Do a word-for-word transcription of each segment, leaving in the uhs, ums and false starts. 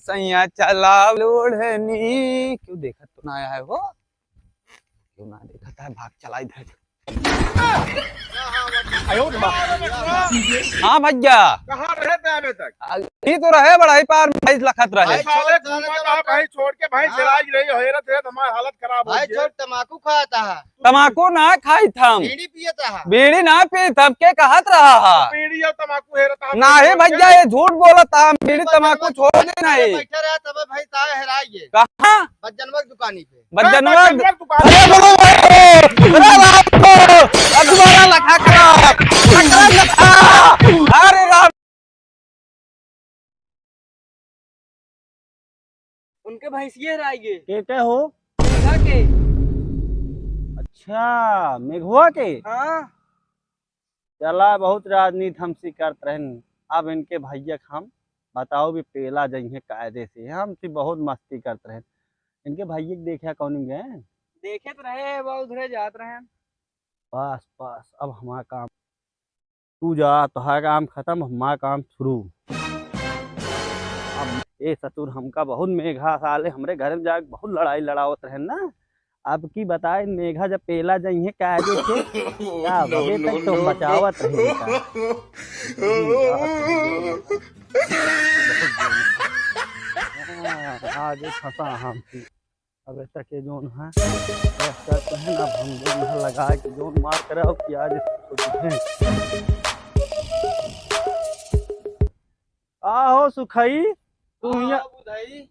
सैया चलाव लोढ़नी। क्यों देखत तो ना आया है वो? क्यों ना देखत है? भाग चला इधर। हाँ भैया। कहाँ रहे थे अबे तक? आ, ई तो रहे बड़ा ही पार भैंस लखत रहे। भाई छोड़, साले घूमा रहा, भाई छोड़ के भैंस हाँ। चला रही हो, हेरत हेरत हमारी हालत खराब हो भाई गई। छोड़, तमाकू खाता है। तमाकू ना खाइत हम। बीड़ी पियत है। बीड़ी ना पीत हम, के कहत रहा है? बीड़ी और तमाकू हेरत है। नाही भैया, ये झूठ बोलत है, हम बीड़ी तमाकू छोड़ दे नहीं। बैठा रहा तब भाई ताए हेराइए। कहाँ? बज्जनवा की दुकानी पे। बज्जनवा, बज्जनवा दुकान। अरे बोलो भाई, अरे राम को, अब दोबारा लखा करा, लखा, लखा। अरे राम। उनके भैंसिए हेराइए। के के हो? मेघा के। अच्छा, मेघवा के? हाँ। चला, बहुत राजनीति हमसे करत रहन। अब इनके भैया के हम बताओ भी पेला जइहे कायदे से। हमसे बहुत मस्ती करत रहन। इनके भैया के देखे कौन गए? देखे तो रहे, वो उधरे जात रहे। बस, बस, अब हमारा काम। तू जा, तोहार काम खत्म, हमार काम शुरू। अब ए ससुर, हमका बहुत मेघा साले हमरे घर में जाके बहुत लड़ाई लड़ावत रहन ना। अब की बताए, मेघा जब पेला जइहे कायदे से, का अबे तक तो बचावत रहे का। आगे फंसा हम। अब तक ये जोन है, बस करते हैं ना, अब हम जोन है लगा के जोन मार करे, अब की आज सोचते हैं। आहो सुखई, तू हाँ, हियाँ, बुधाई।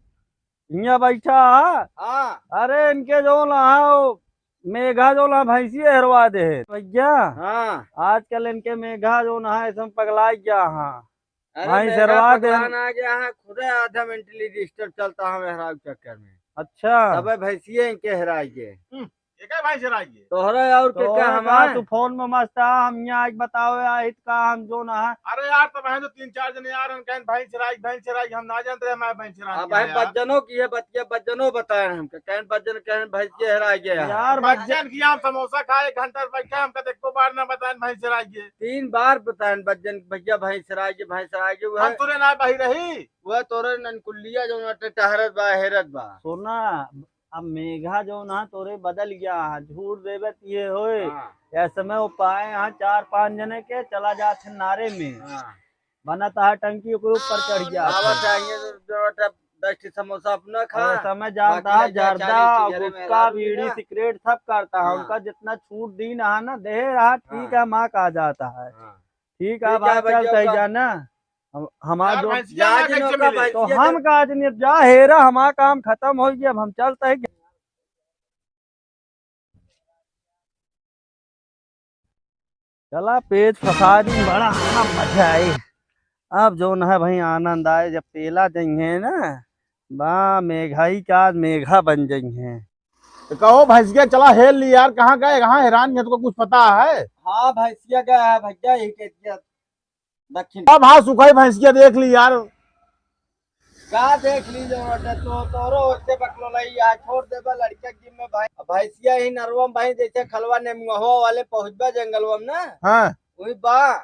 हियाँ बैठा है? हाँ। अरे इनके जोन है, वो मेघा जोन है, भैंसिए हेरवा दे है। भैया, हाँ। आजकल इनके मेघा जोन है, ऐसे में पगला गया है। अरे भैंस मेघा हेरवा दे। पगलान आ गया है, खुदे आधा mentally disturb चलता है मेहरारू चक्कर में। अच्छा। तबे भैंसिए इनके हेराई गए। हम्म, एके भैंस हेराई गए। तोहरे और के तो का हम का है? तू फोन में मस्त आ, हम यहाँ आके बतावे आहित का हम जोन है। अरे यार, तब हैं तो तीन चार जने यार, हम कहें भैंस हेराई, भैंस हेराई, हम ना जानते रहे हमारे भैंस हेराई अब गया है यार। बज्जनो की है बतिया, बज्जनो बताए हमके, कहें बज्जन, कहें भैंस के हेराई गया है। यार बज्जन बज्जन की हम समोसा खाए, एक घंटा से बैठे, हमका तो एको बार ना बताएं भैंस हेराई गए। तीन बार बताएं बज्जन, भैया भैंस हेराई गए, भैंस हेराई गए, हम वह तुरे ना बही रही। वह तोरे ननकुलिया जो नटे टहरत बा, हेरत बा। सोना, अब मेघा जो ना तोरे बदल गया है, झूठ देवे त ये होए। हाँ। यह समय वो पाए यहाँ चार पाँच जने के चला जात है नारे में। हाँ। बनत है टंकी ओकरे ऊपर चढ़ गया है। आवा चाहिए तो जो नटे दस ठी समोसा अपना खा, और समय जानता बाकी है, ले जा जर्दा, चालीस ठी घरे में गुटखा, हेरारू बीड़ी, ना। सिगरेट सब करता है। हाँ। उनका जितना छूट दी ना, ना दे रहा, ठीक हाँ। है, माँ कहा जाता है। हाँ। ठीक है, ठीक है, बात भैया, चलता ही का जाना। हम, हमार यार, जो भैंसिया ना जाज कैसे नौका मिले? तो भैंसिया हम का? का आज नहीं, जा हेरा, हमार काम खत्म हो गया, अब हम चलते हैं। चला, पेच फंसा दी, बड़ा मजा आई। अब जौन है भाई, आनंद आए, जब पेला जइहे ना, बा मेघाई का आज मेघा बन जइहे। तो कहो भैंसिया चला हेल ली यार, कहाँ गए, कहाँ हेरान गए, तुमको कुछ पता है? हाँ, भैंसिया गया है भैया, यही के दिया दक्षिण। अब हाँ, सुखाई भैंसिया देख ली यार। का देख ली जो बटे तो, तोरो ओसे बकलो लई, यहाँ छोड़ देबा लड़का के जिम्मे भाई। अब भैंसिया ही नरवम भाई, जैसे खलवा नेमुआ वाले पहुँचबा जंगलवा में ना। हाँ। वही बा।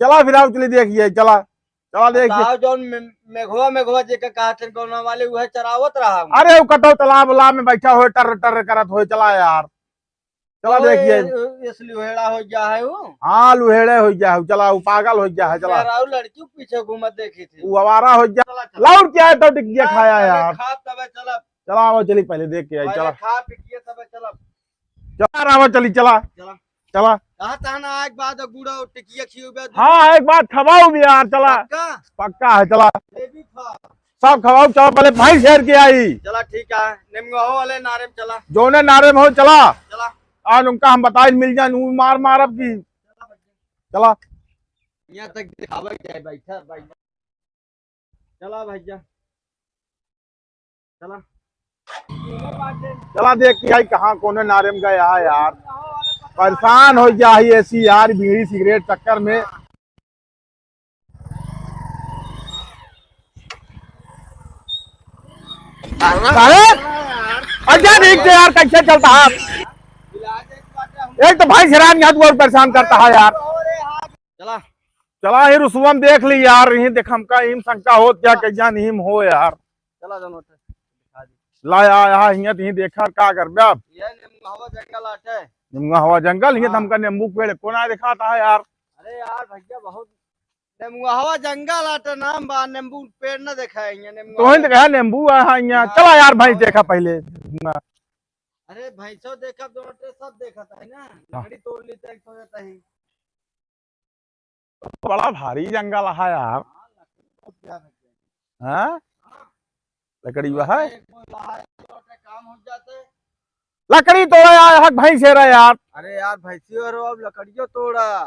चला फिर आओ, चली देखिए, चला, चला देखिए। बताओ, जौन मे-, मेघवा, मेघवा जेके कहत हैं गौना वाले, उहे चरावत रहा हूँ। अरे, वो कटो तालाब, उलाब में बैठा होए, टर्र, टर्र करत होए, चला यार, चला ओ, देखिए। ए, इस लुहेड़ा हो गया है वो। हाँ, लुहेड़े हो गया है, चला, वो पागल हो गया है, चला। मेहरारू लड़की पीछे घूमत देखी थी। वो आवारा हो गया। चला, चला। लाउर क्या है, तो टिकिया हाँ, खाया पहले यार। खा, तबे चला। चला, आओ, चली, पहले देख के आई, पहले चला। खा, पिटिए, तबे चला। चला, रावा, चली, चला। चला। चला। कहा था ना, एक बात है, गुड़ा और टिकिया खियो बे। हाँ, एक बात खवाओ भी यार, चला। पक्का? पक्का है, चला। ये भी खा। सब खवाओ, चला, पहले भैंस हेर के आई। चला, ठीक है, निमगहो वाले नारे में चला। जोने नारे में हो, चला। चला। आज उनका हम बताए, मिल जाए, ऊ मार मारब की। चला। यहाँ तक दिखावे के है, बैठा, बैठा। चला भैया, चला। चला देख के आई कहाँ कोने नारे में गया है यार। परेशान हो गया है ऐसी यार, बीड़ी सिगरेट चक्कर में। अरे, अच्छा ठीक से यार, कैसे चलता है? एक तो भाई हैरान यहाँ, तू और परेशान करता है यार। चला। चला ही रुसवन देख ली यार, यहीं देख हमका इम शंका होत क्या, हाँ। कइया नीम हो यार। चला जानो थे, दिखा दी। ला या, यहाँ हियाँ तहीं देखा का करबे अब। ये नेमुआ जंगल आटे। नेमुआ जंगल, हियाँ तो हाँ। हमका नेंबू के पेड़ कोना दिखाता है यार। अरे यार भइया, बहुत नेमुआ जंगल आटे नाम बा, नेंबू पेड़ न देखा है यहाँ, नेमुआ तोहिन तो कहा नेंबू है, हाँ, यहाँ। हाँ, चला यार, भैंस हाँ। देखा पहिले। अरे भैंसो देखा, दोनों टे सब देखा था, है ना? हाँ। लकड़ी तोड़ ली तो एक हो जाता है। बड़ा भारी जंगल है यार। हाँ, लकड़ी बहुत ज्यादा है। हाँ? हाँ। लकड़ी वह है? एक बोला है, दोनों टे काम हो जाते। लकड़ी तोड़े आए हक भैंसे रे यार। अरे यार, भैंसी और अब लकड़ियों तोड़ा।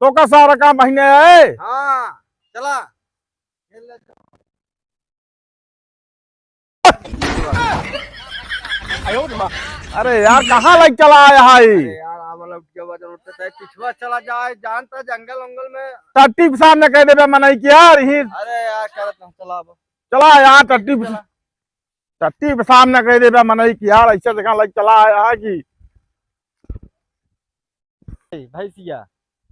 तो का सारा काम बहिने है? हाँ, चला। खेल ले। अरे यार, कहाँ लग चला आया है? अरे यार, आ वाला उठ गया, वजन उठता है, पिछुआ चला जाए, जानता जंगल वंगल में। टट्टी पे सामने कह देबे मनई की यार, ही। अरे यार, करत हम, चला अब। चला यार, टट्टी पे, चला। टट्टी पे सामने कह देबे मनई की यार, ऐसे जगह लग चला आया है कि भैंसिया।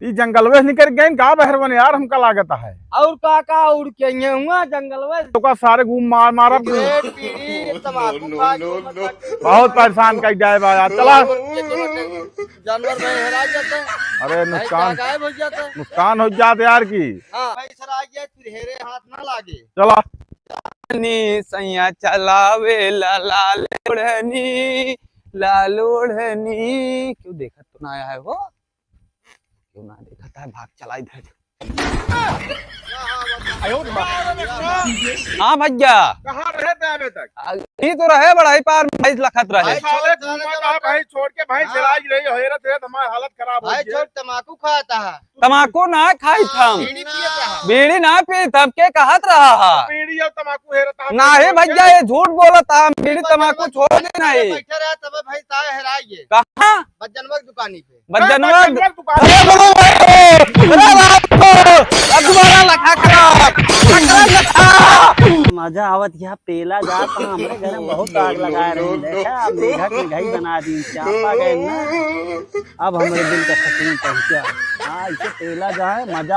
ई जंगलवे से निकल गए का बहरवन यार, हमका लागत है। और का, का उड़ के ये हुआ जंगलवे से? तो का सारे घूम मार मारब। सिगरेट, बीड़ी, तमाकू खा के मत। बहुत परेशान कर जाए बा यार। चला। जानवर में हेरा जाता है। अरे भाई, नुकसान, गायब हो जाता है। नुकसान हो जाते यार की। हाँ, भाई सर आ गया, फिर हेरे हाथ ना लागे। चला। नी सैया चलावे ला लाल ओढ़नी, लाल ओढ़नी। क्यों देखत तो ना आया है वो? क्यों ना देखत है, भाग चला इधर। हाँ भैया। कहाँ रहे थे अबे तक? आ, ई तो रहे बड़ा ही पार में भैंस लखत रहे। भाई छोड़, भाई छोड़ के भैंस हाँ। हेराई रही, हेरत हेरत हमारी हालत खराब हो भाई गई। छोड़, तमाकू खाता है। तमाकू ना खाई थम। बीड़ी पियत रहा। बीड़ी ना पी थम, के कहत रहा हा? बीड़ी और तमाकू हेरत रहा। नाही भैया, ये झूठ बोलत हा, हम बीड़ी तमाकू छोड़ दे नाही। बैठे रहा तब भाई ताए हेराइए। कहाँ? बज्जनवा की दुकानी पे। बज्जनवा की दुकान। अरे बाबू, अरे बाबू, अब दोबारा लखा करा, लखा, लखा। मजा आवत यहाँ पेला जात, हमरे घर में बहुत आग लगाए रहे, देखा, मेघा के घई बना दी, चापा गए ना। अब हमरे दिल का सुकून पहुंचा। हाँ, इसे पेला जाए, मजा